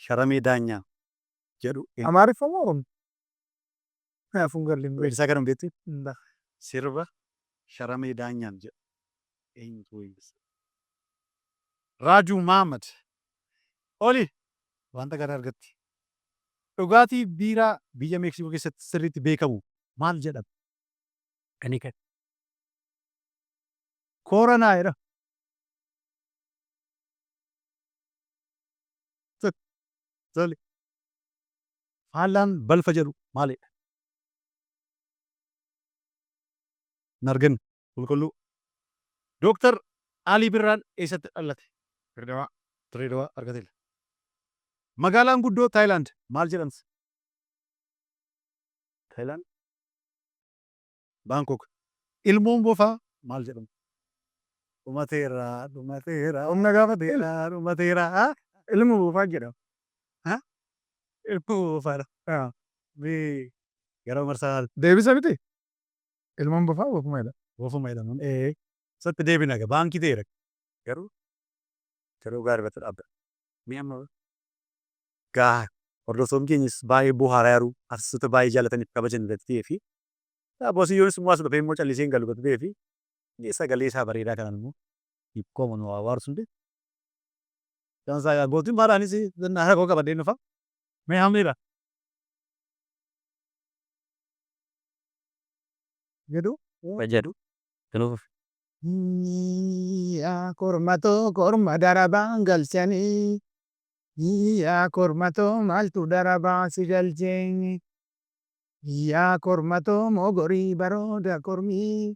Sharamee Daanyaa jedhu eenyu? Amaariffa moo Oromoo? Kanaafuu hin galle. Weellisaa kana hin beektu? Hin beeku. Sirba Sharamee Daanyaan jedhu eenyutu weellise? Raajuu Mahammad. Oli wanta gaarii argatti. Dhugaatii biiraa biyya Meeksikoo keessatti sirriitti beekamu maal jedhama? Hanikan. Kooranaa jedhama. Tole. Faallaan balfa jedhu maalidha? Hin arganne. Qulqulluu. Dooktar Alii Birraan eessatti dhalate? Dirredawaa. Dirredawaa argateera. Magaalaan guddoo Taayilaand maal jedhamti? Taayilaand? Baankok. Ilmoon bofaa maal jedhama? Dhumateera, dhumateera. Humna gaafate. Dhumateera, dhumateera. Ilma bofaa jedhama. Ha? Ilmoo bofaadha. Mee gara marsaa Deebisa miti? Ilmoon bofaa bofuma jedhama. Bofuma jedhama. Ee. Isatti deebina egaa baankii ta'eera. Garuu yeroo gaarii irratti dhaabda. Mee amma gaa hordoftoonni keenyas baay'ee bohaaraa jiru. Artistoota baay'ee jaallataniif kabajan irratti ta'ee fi Bosiyyoonis immoo as dhufee immoo callisee hin galu gati ta'ee fi sagalee isaa bareedaa kanaan immoo hiikkooma nu hawaarsu hundee. Dansaa gaa gootiin baadhaanis haara koo qabadheen dhufa. Mee hammeera. Jedhu. Jedhu. Nuuf. Yaa kormatoo korma darabaan galchanii, yaa kormatoo maaltu darabaa si galchee, yaa kormatoo mogorii barooda kormii.